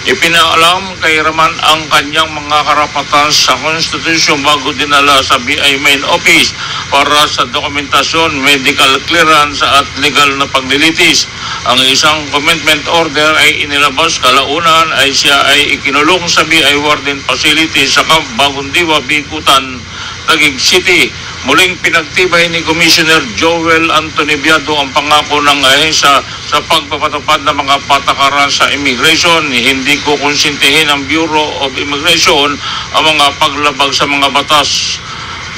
Ipinaalam kay Raman ang kanyang mga karapatan sa konstitusyon bago dinala sa B I Main Office para sa dokumentasyon, medical clearance at legal na paglilitis. Ang isang commitment order ay inilabas kalaunan ay siya ay ikinulong sa B I Warden Facility sa Camp Bagondiwa, Bicutan, Taguig City. Muling pinagtibay ni Commissioner Joel Anthony Biado ang pangako ng ahensya sa pagpapatupad ng mga patakaran sa immigration. Hindi kokonsintihin ng Bureau of Immigration ang mga paglabag sa mga batas.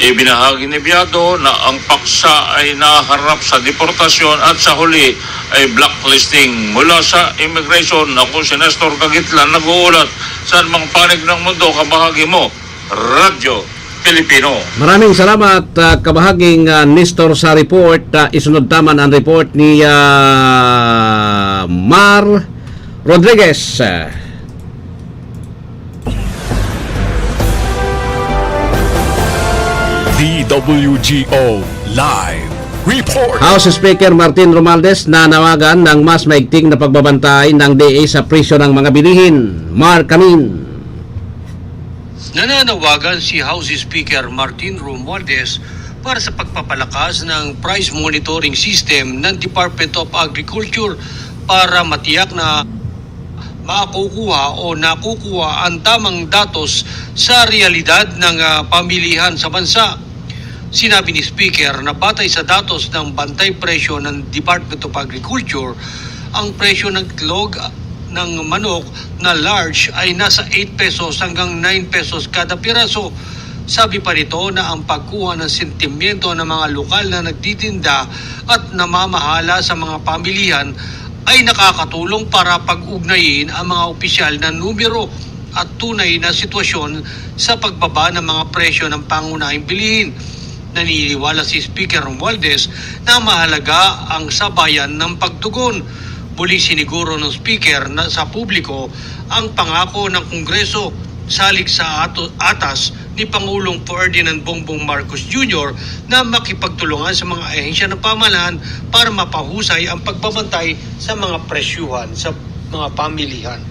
Ibinahagi ni Biado na ang paksa ay naharap sa deportasyon at sa huli ay blacklisting. Mula sa immigration, ako si Nestor Kagitlan, nag-uulat sa anumang panig ng mundo, kabahagi mo, Radyo Pilipino. Maraming salamat, ah, kabahaging, ah, Nestor, sa report. Ah, isunod taman ang report ni, ah, Mar Rodriguez. D W G O Live Report. House Speaker Martin Romualdez nanawagan ng mas maigting na pagbabantay ng D A sa presyo ng mga bilihin. Mar Kamin. Nananawagan si House Speaker Martin Romualdez para sa pagpapalakas ng price monitoring system ng Department of Agriculture para matiyak na makukuha o nakukuha ang tamang datos sa realidad ng, ah, pamilihan sa bansa. Sinabi ni Speaker na batay sa datos ng Bantay Presyo ng Department of Agriculture, ang presyo ng itlog ng manok na large ay nasa eight pesos hanggang nine pesos kada piraso. Sabi pa nito na ang pagkuha ng sentimiento ng mga lokal na nagtitinda at namamahala sa mga pamilihan ay nakakatulong para pag-ugnayin ang mga opisyal na numero at tunay na sitwasyon sa pagbaba ng mga presyo ng pangunahing bilihin. Naniniwala si Speaker Romualdez na mahalaga ang sabayan ng pagtugon. Muling siniguro ng Speaker na sa publiko ang pangako ng Kongreso salig sa ato-, atas ni Pangulong Ferdinand Bongbong Marcos Junior na makipagtulungan sa mga ahensya ng pamahalaan para mapahusay ang pagbabantay sa mga presyuhan sa mga pamilihan.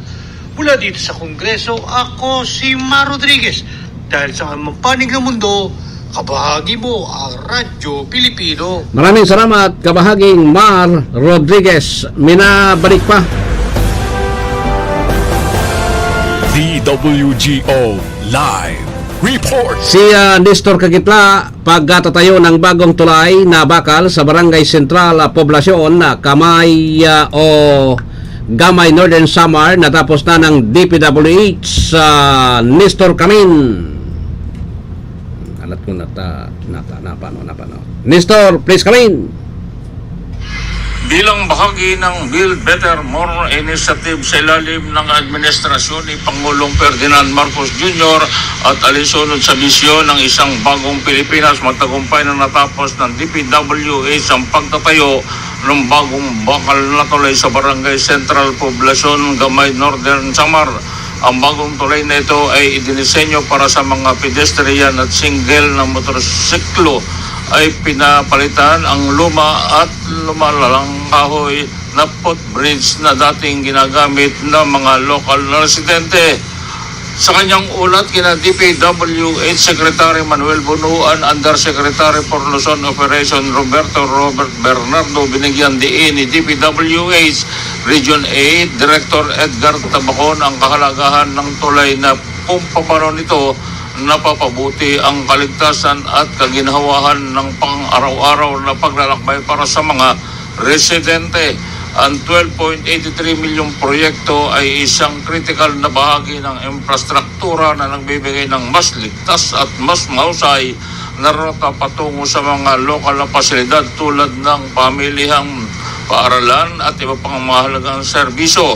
Mula dito sa Kongreso, ako si Mar Rodriguez. Dahil sa mapanig na mundo, kabahagi mo ang Radyo Pilipino. Maraming salamat, kabahaging Mar Rodriguez. Minabalik pa. D W G O Live Report. Si, ah, Nestor Kagitla, pagkatatayo ng bagong tulay na bakal sa Barangay Central, ah, Poblacion, ah, Kamay, ah, o Gamay, Northern Samar, natapos na ng D P W H sa Nestor Kamin. Alat ko nata, nata, napano, napano. Nestor, please come in. Bilang bahagi ng Build Better, More Initiative sa ilalim ng administrasyon ni Pangulong Ferdinand Marcos Junior at alinsunod sa misyon ng isang bagong Pilipinas, matagumpay na natapos ng D P W H ang pagtatayo ng bagong bakal na tulay sa Barangay Central Poblacion, Gamay, Northern Samar. Ang bagong tulay na ito ay idinisenyo para sa mga pedestrian at single na motorsiklo. Ay pinapalitan ang luma at lumalalang kahoy na footbridge na dating ginagamit ng mga lokal na residente. Sa kanyang ulat kina D P W H Secretary Manuel Bunuan, Undersecretary for Luzon Operation Roberto Robert Bernardo, binigyan diin ni D P W H Region eight Director Edgar Tabacon ang kahalagahan ng tulay na kung paano nito napapabuti ang kaligtasan at kaginhawaan ng pang-araw-araw na paglalakbay para sa mga residente. Ang twelve point eight three milyong proyekto ay isang kritikal na bahagi ng infrastruktura na nagbibigay ng mas ligtas at mas mahusay na ruta patungo sa mga lokal na pasilidad tulad ng pamilihang paaralan at iba pang mahalagang serbisyo.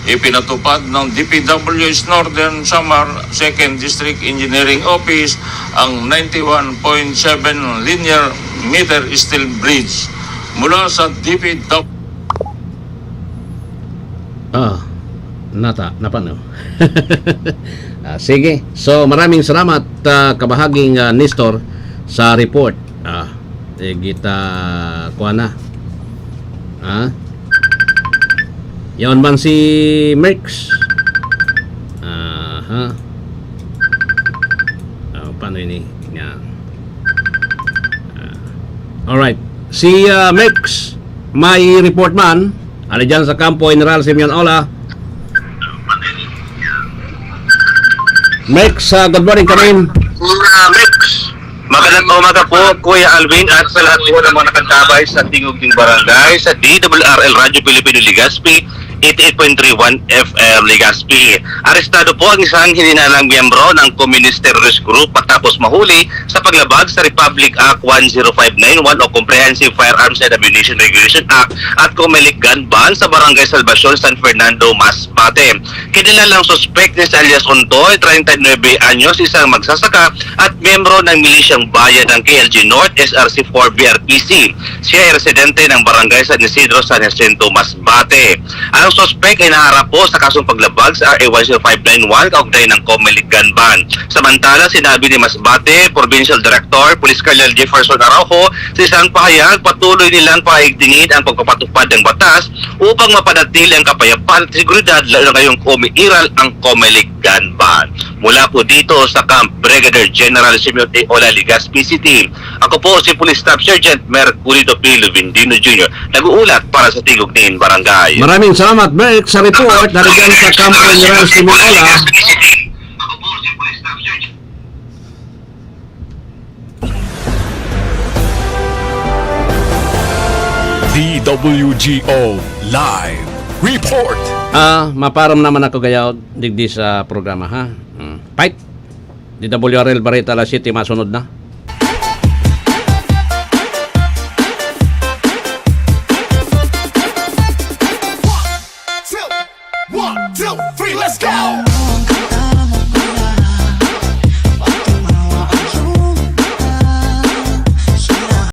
Ipinatupad ng D P W H Northern Samar Second District Engineering Office ang ninety-one point seven linear meter steel bridge mula sa D P W. Ah, nata, napano? Ah, sige. So, maraming salamat, ah, kabahaging, ah, Nestor, sa report. Ah, eh, kita, kuha na. Ah? Yaon man si Merx. Aha. Ah, paano ini? Yan. Ah. Alright. Si, ah, Merx, may report man. Ano dyan sa kampo, General Simeon Ola? Merx, ah, good morning, Kamin. Kuya Merx. Magandang umaga po, Kuya Alvin, at sa lahat po ng mga nakatabay sa Tingog ning Barangay, sa D W R L Radyo Pilipino Legazpi, eighty-eight point three one F M Legazpi. Arestado po ang isang hinihinalaang miyembro ng Communist Terrorist Group matapos mahuli sa paglabag sa Republic Act one zero five nine one o Comprehensive Firearms and Ammunition Regulation Act at Comelec Gun Ban sa Barangay Salvacion, San Fernando, Masbate. Kinilalang suspek na si alias Ontoy, treinta y nueve anyos, isang magsasaka at miyembro ng Milishang Bayan ng K L G North, S R C four B R P C. Siya ay residente ng Barangay San Isidro, San Jacinto, Masbate. Ang suspek ay naharap po sa kasong paglabag sa R A one zero five nine one kaugnay ng Comelec Gun Ban. Samantala, sinabi ni Masbate Provincial Director, Police Colonel Jefferson Araujo, sa isang pahayag, patuloy nilang paigtingin ang pagpapatupad ng batas upang mapanatili ang kapayapaan at seguridad, lalo na ngayong umiiral ang Comelec gun ban. Mula po dito sa Camp Brigadier General Simeon A. Ola, Legazpi City, ako po si Police Staff Sergeant Mercury Dopilo Vindino Junior, nag-uulat para sa Tigog Nin Barangay. Maraming salamat, Merc, sa report. Narigan sa Camp General Simeon Ola. D W G O Live Report. Ah, maparom naman ako gayaw digdi sa programa, ha? Hmm. Fight! D W R L Barita, alas siyete, masunod na. Two, one, two, three, let's go!